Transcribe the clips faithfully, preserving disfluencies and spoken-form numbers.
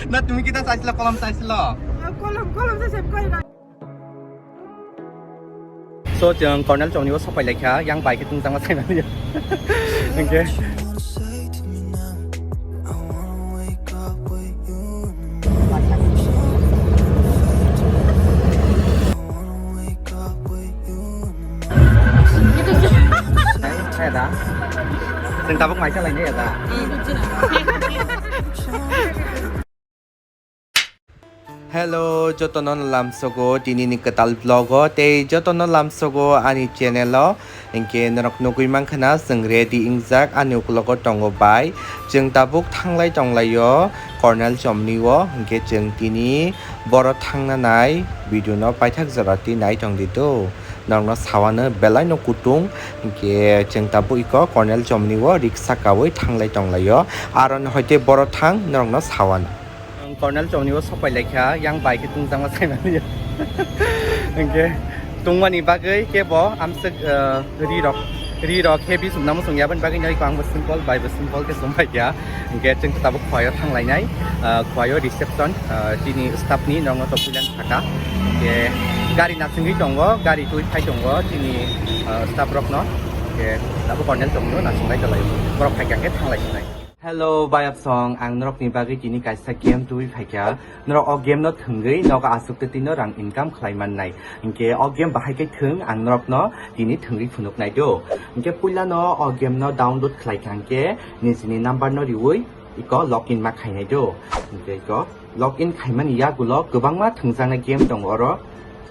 Na tumi kita saislo, kolom saislo. Kolom, kolom se sem koi. So, chwng Cornell chongni o sopai laikha, yang bai khe tungjakma saimani. Hwnkhe. Ada. Chwng tabuk mai kha lainai ada. Hello, jotono lamsogo tini ni kwtal vlog o tei jotono lamsogo ani channel o. Hwnkhe norok nugwi mankha na chwng ready wngjak, ani uklogo tongo bai. Chwng tabuk thanglai tonglaio Cornell chomni o, hwnkhe chwng tini boro thangna nai video no paithak jora twi nai tong di do. Norokno sawano belai no kutung, hwnkhe chwng tabuk iko Cornell chomni o riksa kawi thanglai tonglaio. Aro no hoite boro thang norokno sawano. Ang Cornell chomni o sopai laikha, yang bai khe tungjakma saimani. Hwnkhe tungmani bagwi kebo amswk, eh, ri rok, ri rok heavy sumna muchung ya, aboni bagwi no iko ang bo simple bai bo simple khe sum paikha. Hwnkhe chwng tabuk Khowai o thanglainai, eh, Khowai o reception, eh, chini staff ni nokno topilani saka. Hwnkhe gari nasingwi tongo, gari twi phai tongo chini, eh, staff rokno. Hwnkhe tabuk Cornell chomni o nasinglai tonglaio, borok phaikha khe thanglai sinai. Hello, bayapsong, ang norokni bagwi tini kaisa game tubui phaikha. Norok o game no thwngwi nogo aswk twi twi no rang income khlai mannai. Hinkhe o game bahai khe thwng, ang norokno tini thwngwi phunuknai do. Hinkhe puila no o game no download khlai kha hinkhe nijini number no riwi iko login ma khainai do. Hinkhe iko login khaimani yagulo kwbangma thwngjaknai game tongo oro.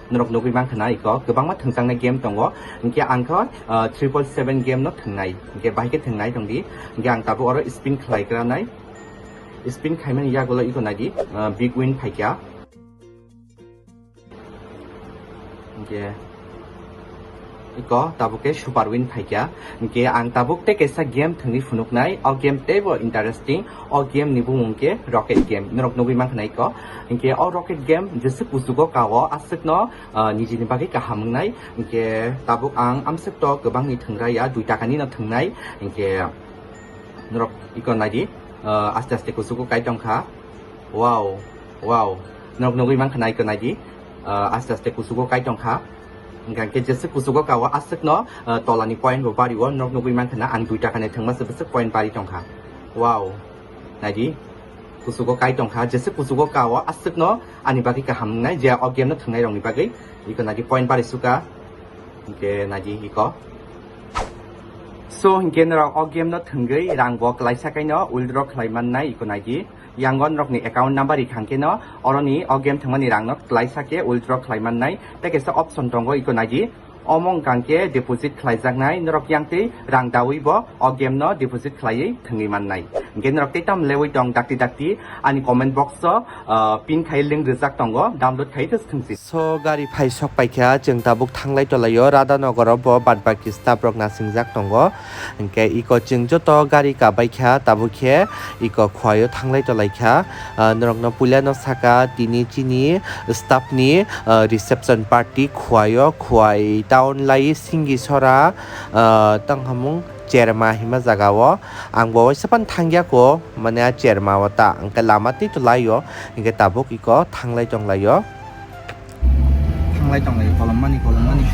Norok nugwi mankha na iko kwbangma thwngjaknai game tongo. Hinkhe ang kho, ah, triple seven game no thwngnai. Hinkhe bahai khe thwngnai tongdi. Hinkhe ang tabuk oro spin khlai gra nai. Spin khaimani yagulo iko naidi, ah, big win phaikha. Hinkhe iko tabuk khe super win phaikha. Hinkhe ang tabuk tei kaisa game thwngwi phunuknai. O game teibo interesting. O game ni bumung khe Rocket Game. Norok nugwi mankha na iko. Hinkhe o Rocket Game jesa kuchugo kao aswkno, ah, nijini bagwi kaham wngnai. Hinkhe tabuk ang amswk to kwbangni thwngra ya, dui takani no thwngnai. Hinkhe norok iko naidi, ah, aste aste kuchugo kai tongkha. Wow, wow. Norok nugwi mankha na iko naidi, ah, aste aste kuchugo kai tongkha. Hingkha khe jesa kuchugo kao aswkno, ah, tolani point bo bario, norok nugwi mankha na ang dui takani thwngma se bwswk point bari tongkha. Wow. Naidi, kuchugo kai tongkha, jesa kuchugo kao aswkno ani bagwi kaham wngnai, je o game no thwngnai rokni bagwi, iko naidi point bari suka, hinkhe naidi iko. So, hinkhe norok o game no thwngwi rang bo klaisa kaino withdraw khlai mannai, iko naidi. Yango norokni account number rikha khe no, oroni o game thwngmani rang no klaisa khe withdraw khlai mannai, tei kaisa option tongo, iko naidi. Omo wngkha khe deposit khlaijaknai, norok yang tei rang dawi bo o game no deposit khlaiwi thwngwi mannai. Hinkhe norok tei tamo lewi tong dakti dakti ani comment box o, ah, pin khai link rijak tongo, download khai tei thwngsi. So gari phai sok paikha, chwng tabuk thanglai tolaio Radhanagar o, bo bad baki staff rok nasingjak tongo. Hinkhe iko chwng joto gari kabaikha, tabuk khe iko Khowai o thanglai tolaikha. Ah, norokno puila no saka tini chini staff ni, ah, reception party Khowai o, Khowai town lai Singisora, ah, tonghamung Cherma hima jaga o. Ang bo waisa phano thangya ko, mane a Cherma o ta, hwnkhe lama twi to lai o, hinkhe tabuk iko thanglai tonglaio. Thanglai tonglaio, kolom mani, kolom mani.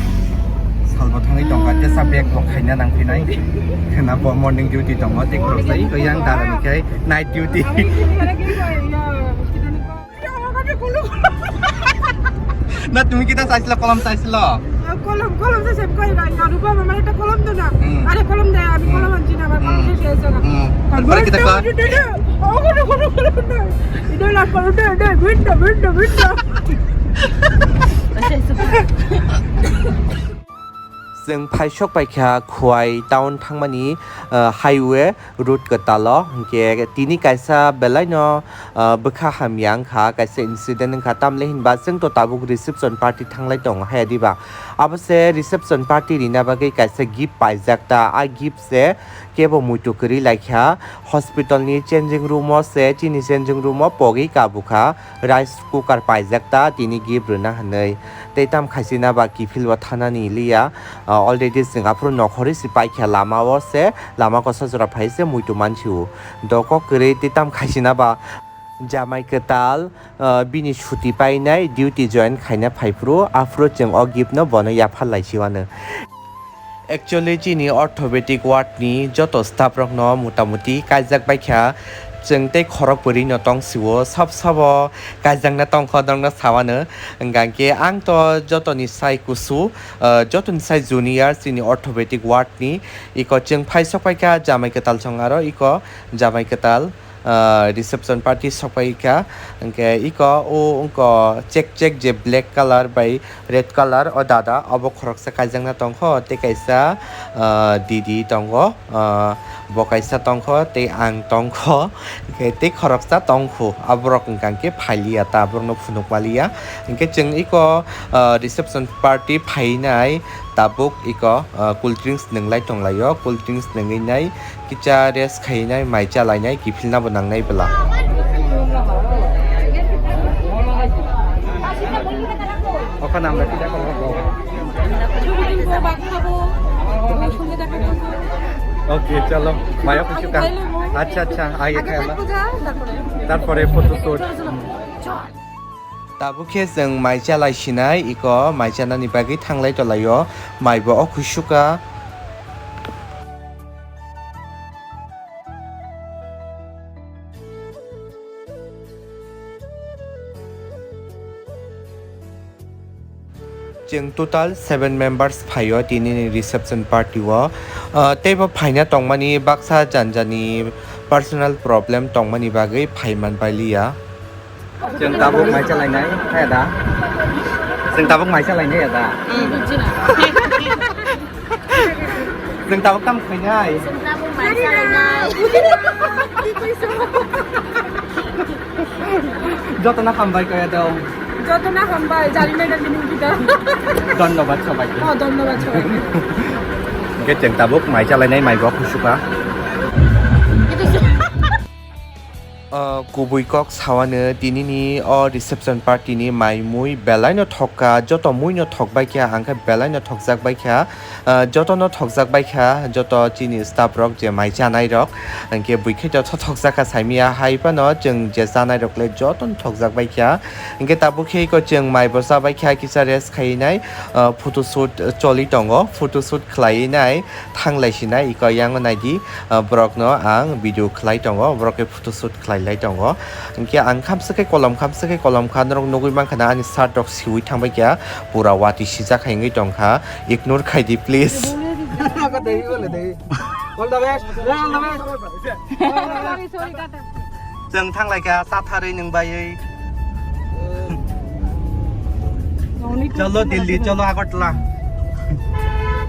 Salbo thanglai tongkha, tesa bag bo khaina nang phinai. Khena bo morning duty tongo, tei khoroksa iko yang dara ni khai night duty. Na tumi kita saislo, kolom saislo? Kolom, kolom se sem koi na, ya rupa mama ekta kolom do na. Hmm. Are kolom de, ami kolom anji na, abar kolom se se na. Hmm. Abar kita ka? Ogo, ogo, ogo, ogo. Ito la kolom de, de, window, window, window. Chwng phaisok paikha Khowai town thangmani, ah, highway road kwtalo, hinkhe tini kaisa belaino, ah, bwkha hamya wngkha, kaisa incident wngkha, tamle hinba chwngto tabuk reception party thanglai tongo haya diba? Abo se reception party rina bagwi kaisa gift paijak ta, a gift se kebo muitu kwrwi laikha, hospital ni changing room o se, chini changing room o pogwi kabukha, rice cooker paijak ta, tini gift rwna hwnwi. Tei tam khaisina ba kiphil o thanani liya, ah, already chwng aphuru nokhorwi se paikha, lama o se, lama kosa jora phai se muitu mansiu. Dokok kwrwi tei tam khaisina ba Jamai kwtal, ah, bini suti painai duty join khaina phaiphuru, aphuru chwng o gift no bono yaphar laisiwano. Actually, chini orthopedic ward ni joto staff rok no motamuti kaijak baikha, chwng tei khorok pwrwi no tong sio, sab sabo kaijakna tongkho, norokno sawano. Hwnkha khe ang to jotoni sai kusu, ah, jotoni sai junior chini orthopedic ward ni. Iko chwng phai sok paikha jamai kwtal song aro iko jamai kwtal, ah, reception party sok paikha. Hwnkhe iko o wngkha check check je black colour bai red colour o dada obo khoroksa kaijakna tongkho tei kaisa, ah, didi tongo, ah, bo kaisa tongkho tei ang tongkho. Hwnkhe tei khoroksa tongkhu, aborok hwnkha khe phailiya ta, aborokno phunuk maliya. Hwnkhe chwng iko, ah, reception party phainai tabuk iko, ah, cool drinks nwnglai tonglaio, cool drinks nwnginai kisa rest khainai, mai chalainai, kiphilna bo nangnai bwla. Oka namla kisa ko. Okay, chalo. Maya kuchuka. Acha, acha. Age khayala. Tarpore photo shoot. Tabuk khe chwng mai chalai sinai, iko mai chanani bagwi thanglai tolaio. Mai bo o kuchuka. Chwng total seven members phaio tinini reception party o. Ah, teibo phaina tongmani baksa janjani personal problem tongmani bagwi phaiman bailiya. Chwng tabuk mai chalainai, khe da? Chwng tabuk mai chalainai ya da? Chwng tabuk tam khainai. Chwng tabuk mai chalainai. Jotono hambai kaya dong. Jotono hambai, jari medal bini kita. Dhonnobad sobaike. Oh, dhonnobad sobaike. Hwnkhe chwng tabuk mai chalainai, mai bo kuchuka. Ah, kubui kok sawano tinini o reception party ni mai mui belai no thokka, joto mui no thok baikha, ang khe belai no thokjak baikha, ah, joto no thokjak baikha, joto chini staff rok je mai chanai rok, hwnkhe bui khe joto thokjak kha saimia, hai phano chwng je chanai rok le joto no thokjak baikha, hwnkhe tabuk khe iko chwng mai bo cha baikha, kisa rest khainai, ah, photo shoot choli tongo, photo shoot khlai nai, thanglai sinai, iko yang naidi, ah, borok no ang video khlai tongo, borok khe photo shoot khlai lai tongo. Hwnkhe ang khamswk khe kolom, khamswk khe kolom kha, norok nugui mankha na ani shirt rok siui thangbai kha, pura watwi sijak hai wngwi tongkha, ignore khai di please. All the best. All the best. Sorry, sorry, tata. Chwng thanglai kha chatharwi nwng baiwi. Cholo Delhi, cholo Agartala.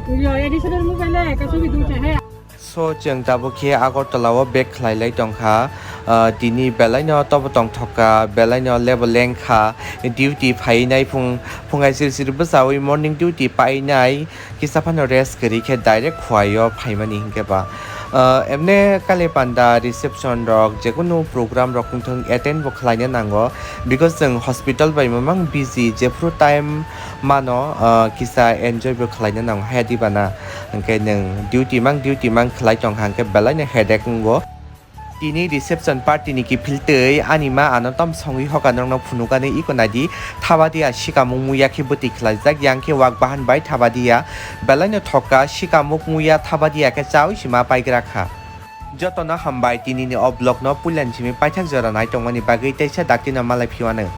Yo, additional mobile hai, kaso bhi dun hai. So, chwng tabuk khe Agartala o back khlai lai tongkha. Ah, tini belai no tobo tongthok kha, belai no level leng kha. Duty phainai phung, phung hai siri siri bwchaui morning duty painai. Kisa phano rest kwrwi khe direct Khowai o phaimani hinkhe ba. Ah, emne kale panda reception rok, jekunu program rok wngthung attend bo khlaina nango. Because chwng hospital bai mamang busy, jephru time mano, ah, kisa enjoy bo khlaina nango haya diba na. Hwnkhe nwng duty mang, duty mang khlai tongkha hwnkhe belai no headache wngo. Tini reception party ni kiphil twi ani ma ano tam songwi hoka norokno phunukani iko naidi thabadia sikamung muya khe bwtwi khlaijak yang khe wak bahan bai thabadia belai no thokka sikamuk muya thabadia khe chaui sima paigra kha. Jotono hambai tinini o vlog no puilani simi paithak jora nai tongmani bagwi teisa daktino malai phiwano.